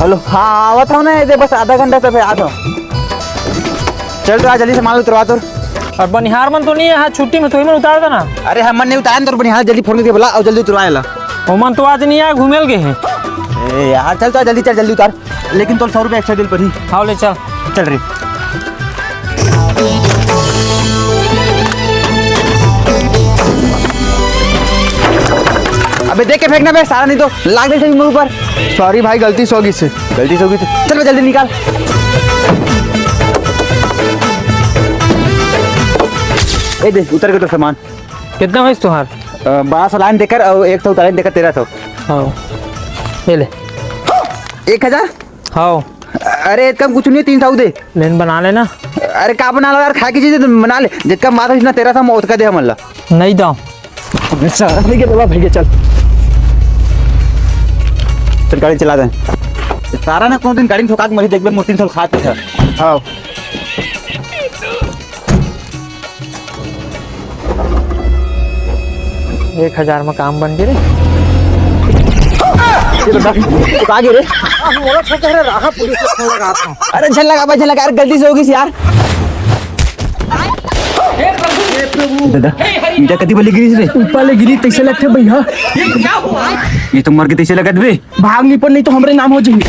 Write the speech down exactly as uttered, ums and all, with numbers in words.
Hello, हाँ, आवत हँव ना, ये दे, बस आधा घंटा तक आत हँव। चल तो आ, जल्दी से माल उतरवा तोर। अउ बनिहार मन तो नइ हे, हाँ, छुट्टी में, तुही मन उतार देना। अरे, हमन नइ उतारन तोर बनिहार, जल्दी फोन करके बुला अउ जल्दी उतरवा एला। ओमन तो आज नइ आय, घूमे ल गे हे। ए यार, चल तो आ, जल्दी चल, जल्दी उतार। लेकिन तोर सौ रुपया एक्स्ट्रा दे ल परही। हाँ, ले चल। चल रे। अबे देख के फेंकना बे, सारा नइ तो लाग दे से मोर ऊपर। सॉरी भाई, गलती से हो गिस हे। गलती से हो गिस हे। चल बे, जल्दी निकाल। ए दे, उतर गे तोर सामान। कितना होइस तुँहर? अ, बारह सौ लान दे कर अउ एक सौ उतारेन दे कर, तेरह सौ। हाँ, ये ले। एक हजार? हाँ। अरे, एतका म कुछु नइ हे, तीन सौ दे। लेन बना लेना। अरे, का बना ला यार, खाए के चीज हे त बना ले। जेतका मात होइस ना, तेरह सौ म ओतका दे हमन ला। नइ दँव। अच्छा, ठीक हे बाबा, भइया, चल। चल, गाड़ी चला दे। सारा ना कोनो दिन गाड़ी म ठोका के मरही, देखबे, मोर तीन सौ खात हे। हाँ। एक हजार म काम बन गे रे। ये बता, तू कहाँ गे रे? मोला छोड़ दे रे, राहा पुलिस को फोन लगा था। अरे झन लगा भाई, झन लगा यार, गलती से हो गिस यार। दादा, ईंटा कति बले गिरिस रे? ऊपर ले गिरी तइसे लगथे भइया। ये तो मर के तइसे लगत बे। भाग नहीं पर नहीं तो हमरे नाम हो जाही।